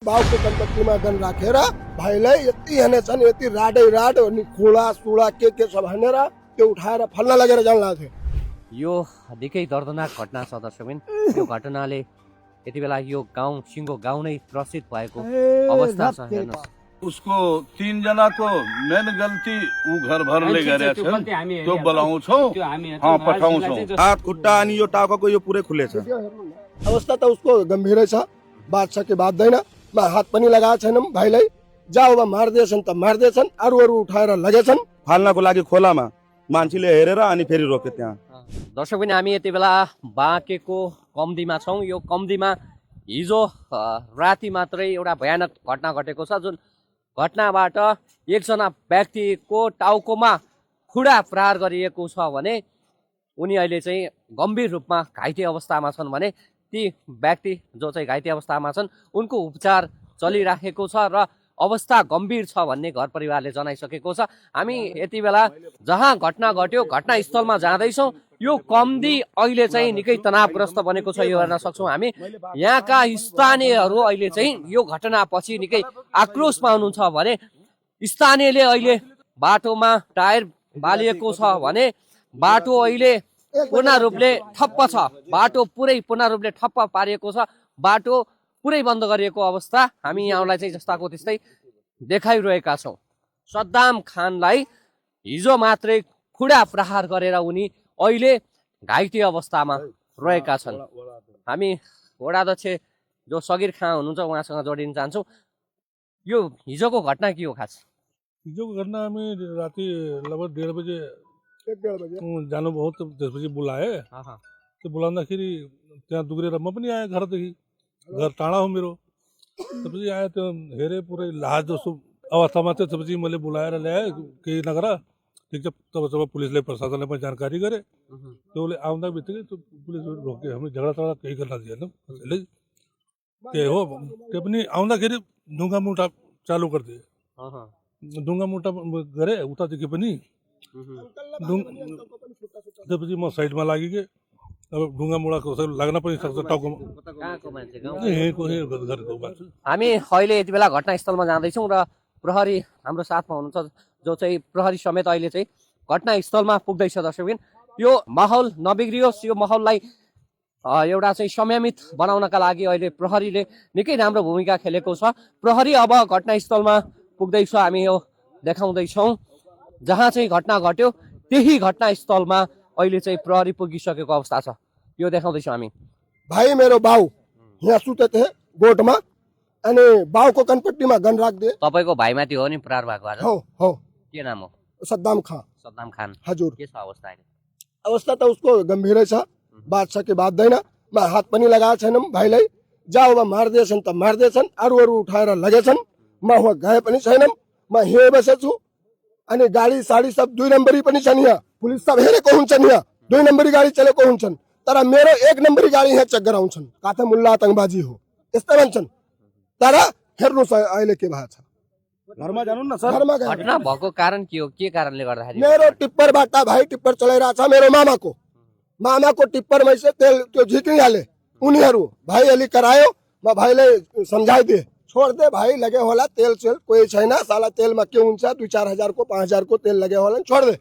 बाउको गणपतिमा गन राखेर भाइलाई यति हेनेछन् यति राडै राड अनि खोला सुडा के सब हानेर त्यो उठाएर फल्न लगेर जान लाग्थ्यो। यो निकै दर्दनाक घटना छ दर्शकबिन। यो घटनाले यति बेला यो गाउँ सिङ्गो गाउँ नै त्रसित भएको अवस्था छ। हेर्नुस्, उसको 3 जनाको मेन गल्ती ऊ घर भरले गरेछ त्यो बोलाउँछौ पठाउँछौ। हात खुट्टा अनि यो टाउको यो पुरै खुलेछ। अवस्था त उसको गम्भीरै छ, बात छ कि बाध्दैन। हात पनि लगाएको छैनौँ भाइलाई, जाऊ अब मार्दैछन् त मार्दैछन्, अरू उठाएर लगेछन् फाल्नको लागि खोलामा मान्छेले हेरेर अनि फेरि रोके त्यहाँ। दर्शक पनि हामी यति बेला बाँकेको कम्दीमा छौँ। यो कम्दीमा हिजो राति मात्रै एउटा भयानक घटना घटेको छ, जुन घटनाबाट एकजना व्यक्तिको टाउकोमा खुडा प्रहार गरिएको छ भने उनी अहिले चाहिँ गम्भीर रूपमा घाइते अवस्थामा छन् भने ती व्यक्ति जो चाहिँ घाइते अवस्थामा छन् उनको उपचार चलिराखेको छ र अवस्था गम्भीर छ भन्ने घर परिवारले जनाइसकेको छ। हामी यति बेला जहाँ घटना घट्यो घटनास्थलमा जाँदैछौँ। यो कम्दी अहिले चाहिँ निकै तनावग्रस्त बनेको छ, यो हेर्न सक्छौँ हामी। यहाँका स्थानीयहरू अहिले चाहिँ यो घटनापछि निकै आक्रोशमा हुनुहुन्छ भने स्थानीयले अहिले बाटोमा टायर बालिएको छ भने बाटो अहिले पूर्ण रूपले ठप्प छ, बाटो पुरै पूर्ण रूपले ठप्प पारिएको छ, बाटो पुरै बन्द गरिएको अवस्था हामी यहाँलाई चाहिँ जस्ताको त्यस्तै देखाइरहेका छौँ। सद्दाम खानलाई हिजो मात्रै खुडा प्रहार गरेर उनी अहिले घाइते अवस्थामा रहेका छन्। हामी वडाध्यक्ष जो सगिर खाँ हुनुहुन्छ उहाँसँग जोडिन चाहन्छौँ। यो हिजोको घटना के हो खास? हिजोको घटना हामी राति लगभग 1:30 बजे जानुभयो। त्यसपछि बोलाए, त्यो बोलाउँदाखेरि त्यहाँ दुग्रेर म पनि आएँ घरदेखि, घर टाढा हो मेरो। त्यसपछि आएँ, त्यो हेरेँ पुरै लाज जस्तो अवस्थामा थियो। त्यसपछि मैले बोलाएर ल्याएँ, केही नगर ठिक छ। तब पुलिसले प्रशासनले पनि जानकारी गरेँ। त्यसले आउँदा बित्तिकै त्यो पुलिस रोके, हामीले झगडा तगडा केही गर्न दिएन कसैले। त्यही हो, त्यो पनि आउँदाखेरि ढुङ्गा मुठा चालु गरिदिए, ढुङ्गा मुठा गरेँ उतादेखि पनि। त्यसपछि म साइडमा लागिगएँ। अब ढुङ्गा मुढा कसै लाग्न पनि सक्छ टाउकोमा। हामी अहिले यति बेला घटनास्थलमा जाँदैछौँ र प्रहरी हाम्रो साथमा हुनुहुन्छ, जो चाहिँ प्रहरी समेत अहिले चाहिँ घटनास्थलमा पुग्दैछ। दर्शकबिन, यो माहौल नबिग्रियोस्, यो माहौललाई एउटा चाहिँ संयमित बनाउनका लागि अहिले प्रहरीले निकै राम्रो भूमिका खेलेको छ। प्रहरी अब घटनास्थलमा पुग्दैछ, हामी यो देखाउँदैछौँ। जहाँ चाहिँ घटना घट्यो त्यही घटनास्थलमा अहिले चाहिँ प्रहरी पुगिसकेको अवस्था छ, यो देखाउँदैछौँ हामी। भाइ मेरो बाउ यहाँ सुतेथे गोठमा, अनि बाउको कनपट्टीमा गन राखिदिए। तपाईँको भाइमाथि हो नि प्रहार भएको आज? हो हो। के नाम हो? सद्दाम खान। सद्दाम खान हजुर। के छ अवस्था अहिले? अवस्था त उसको गम्भीरै छ, बात छ कि बाध्दैन। हात पनि लगाएको छैनौँ भाइलाई, जाऊ अब मार्दैछन् त मार्दैछन्, अरू उठाएर लगेछन्। म वहाँ गए पनि छैनौँ, म यहीँ बसेछु। अनि गाडी साडी सब 2 नम्बरी पनि छन्, यहाँ पुलिस सब हेरेको हुन्छन्, यहाँ 2 नम्बरी गाडी चलेको हुन्छन्। तर मेरो 1 नम्बरी गाडी यहाँ चेक गराउँछन्, काथा मुल्ला आतंकबाजी हो यस्तो भन्छन्। तर हेर्नुहोस् अहिले के भएको छ। घरमा जानु न सर। घरमा घटना भएको कारण के हो? के कारणले गर्दाखेरि? मेरो टिप्परबाट भाइ टिप्पर चलाइरहेछ मेरो मामाको टिप्परमा चाहिँ तेल त्यो झिक्रिहाले। उनीहरू भाइ अलि करायो, म भाइलाई सम्झाइदिए, छोड्दे भाइ, लगे होला तेल सेल कोही छैन, साला तेलमा के हुन्छ, 2-4 हजार को 5 हजार को तेल लगे होला, छोड्दे।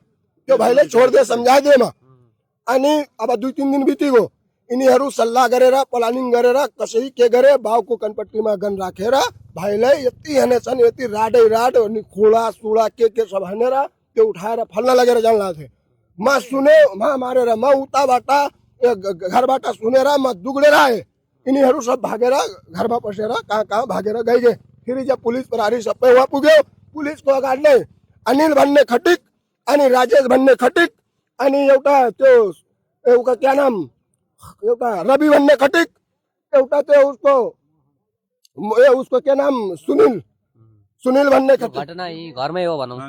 त्यो भाइलाई छोड्दे सम्झाइदिए म। अनि अब 2-3 दिन बितिगयो, यिनीहरू सल्लाह गरेर प्लानिङ गरेर कसै के गरे, बाउको कनपट्टीमा गन राखेर भाइलाई यति हेनेछन् यति राडै राड अनि खोला सुडा के सब हानेर त्यो उठाएर फल्न लगेर जान लाग्थ्यो। म सुने, मारेर म उताबाट घरबाट सुनेर म दुगडेर आएँ। यिनीहरू सब भागेर घरमा पसेर कहाँ भागेर गइगए। फेरि जब पुलिस प्रहरी सबै वहाँ पुग्यो, पुलिसको अगाडि नै अनिल भन्ने खटिक अनि राजेश भन्ने खटिक अनि एउटा त्यो एउटा क्या नाम, एउटा रवि भन्ने खटिक, एउटा त्यो उसको क्या नाम सुनिल भन्ने खटिक। घटना यही घरमै हो भनौँ।